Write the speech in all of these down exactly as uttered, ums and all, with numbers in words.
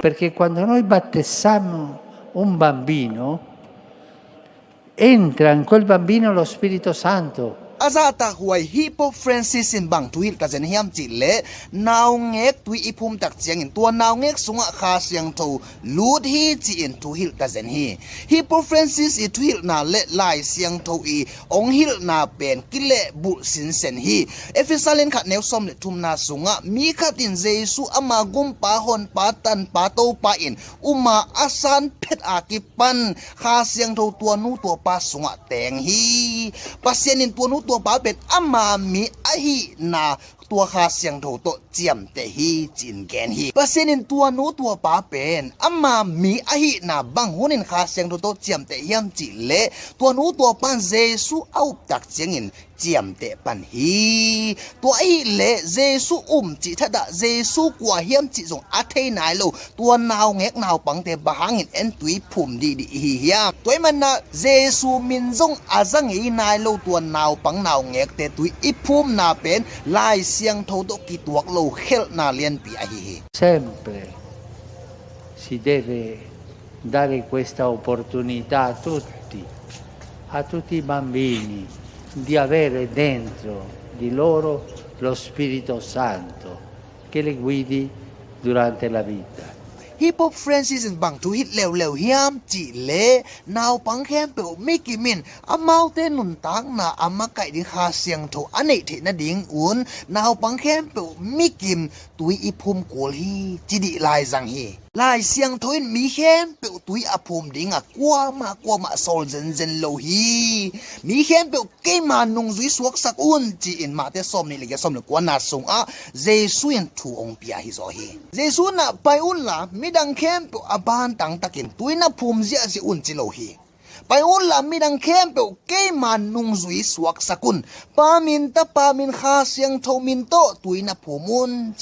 Perché quando noi battezziamo un bambino, entra in quel bambino lo Spirito Santo. A zahtak huai hih Pope Francis in bang thuhilh tazen hiam cihleh, naungek tui i phum tak ciangin tua naungek sungah Kha Siangtho lut hi ci-in thuhilh tazen hi. Hih Pope Francis i thuhilhna le Lai Siangtho i ong hilhna pen kilehbulh sinsen hi. Efesa lian khat neu sawm le thumna sungah mi khat in Jesu ama gumpa, honpa, tanpa, topa in uma a san phet a kipan Kha Siangtho tua nu tua pa sungah teng hi. Pasian in tua nu tua pa pen ama mi ahihna tua Kha Siangtho tawh ciamteh hi ci-in gen hi. Pasian in tua nu tua pa pen ama mi ahihna bang hunin Kha Siangtho tawh ciamteh hiam cihleh, tua nu tua pan Jesu a uptak ciangin ciamteh pan hi. Tua ahihleh Jesu um cih thatah, Jesu kua hiam cih zong a thei nai lo tua naungek naupangte bang hangin en tui phum dihdih i hi hiam? Tua ahih manin Jesu min zong a za ngei nai lo tua naupang naungekte tui i phumna pen Lai Siangtho tawh kituak lo khelhna lianpi ahi hi. Sempre si deve dare questa opportunità a tutti, a tutti i bambini, di avere dentro di loro lo Spirito Santo che li guidi durante la vita. Hih Pope Francis in bang thuhilh leuleu hiam cihleh, naupang khempeuh mikim in amaute nuntakna a makaih ding Kha Siangtho a neih theih nadingun naupang khempeuh mikim tui i phum kul hi ci dih laizang hi. Lai Siangtho in mi khempeuh tui a phum dingah kuamah kuamah sawl zenzen lo hi. Mi khempeuh keima nungzui suaksak un ci-in Mate sawm nih le giat, sawm le kuana sungah Jesu in thu ong pia hi zaw hi. Jesu in ah, pai unla midang khempeuh a bantang takin tui na phum ziahziah un ci lo hi. Pai unla midang khempeuh keima nungzui suaksak un. Pa min, Tapa min, Kha Siangtho min tawh tui na phum un.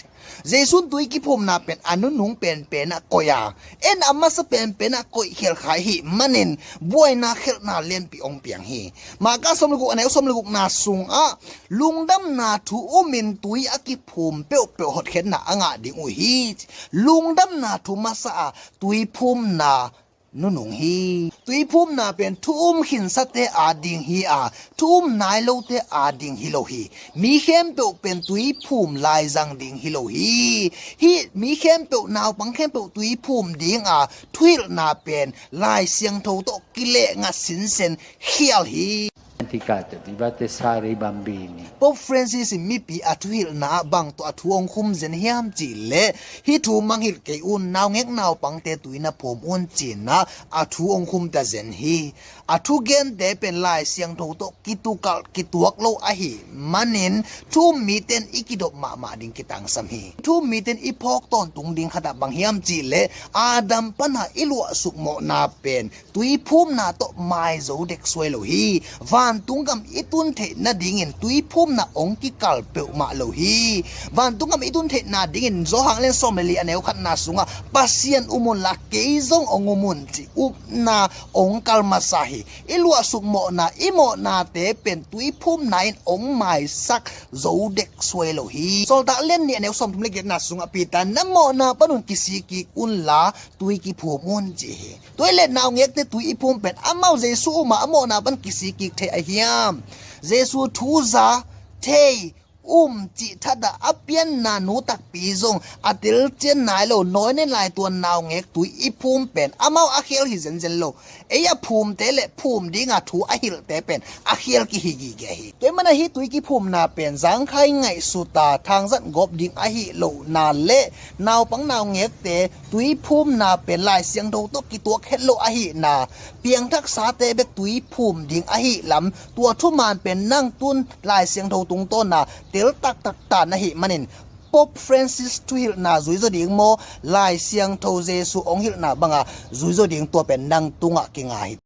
Jesu in tui kiphumna pen a nunung penpen ah koih a, en a masa penpen ah koih khial kha ahih manin buaina khelhna lianpi ong piang hi. Marka sawm le guk, a neu sawm le gukna sungah lungdamna thu umin tui a kiphum peuhpeuh hotkhiatna a ngah ding uh hi. Lungdamna thu masa a tui phumna nunung hi. Tui phumna pen thu um khinsate ading hi a, thu um nai lote ading hi lo hi. Mi khempeuh pen tui phum laizang ding hi lo hi. Hih mi khempeuh, naupang khempeuh tui phum dinga thuhilhna pen Lai Siangtho tawh kileh ngat sinsen khial hi. Dimenticate di battezzare i bambini. Pope Francis in mipi a thuhilhna ah bang tawh a thu ong khum zen hiam cihleh, hih thu mangngilh kei un, naungek naupangte tui na phum un ci-in ah a thu ong khum ta zen hi. A thugente pen Lai Siangtho tawh kitukalh kituak lo ahih manin thu um mite in i kidop mahmah ding kitangsam hi. Thu um mite in i phawk tawntung ding khat ah bang hiam cihleh, Adam pana i luahsuk mawhna pen tui phumna tawh mai zo dek suai lo hi. Vantung gam i tun theih nadingin tui phumna ong kikal peuhmah lo hi. Vantung gam i tun theih nadingin Johan lian sawm le li, a neu khatna sungah Pasian um unla kei zong ong um un ci upna ong kal masa hi. I luahsuk mawhna, i mawhnate pen tui phumna in ong maisak zo dek suai lo hi. Sawltak lian nih, a neu sawm thum le giatna sungah Peter in, na mawhna panun kisik kik unla tui kiphum un ci hi. Tua hileh naungekte tui i phum pen amau Jesu uma a mawhna pan kisik kik thei a hiam? Jesu thu za, thei, um cih thatah a pianna nu takpi zong a telcian nai lo nawi nen lai tua naungek tui i phum pen amau a khial hi zenzen lo. Ei a phumte le phum dinga thu a hilhte pen a khial kihi gige hi. Tua ahih mana hih tui kiphumna pen zangkhai ngaihsuta thangzat gawp ding ahi lohna le naupang naungekte tui phumna pen Lai Siangtho tawh kituak het lo ahihna, piangthaksate bek tui phum ding ahi lam, tua thuman pen nang tun Lai Siangtho tungtawna tel taktak ta na hih manin Pope Francis thuhilhna zui zaw ding maw, Lai Siangtho Jesu ong hilhna banga zui zaw ding, tua pen nang tungah kinga hi.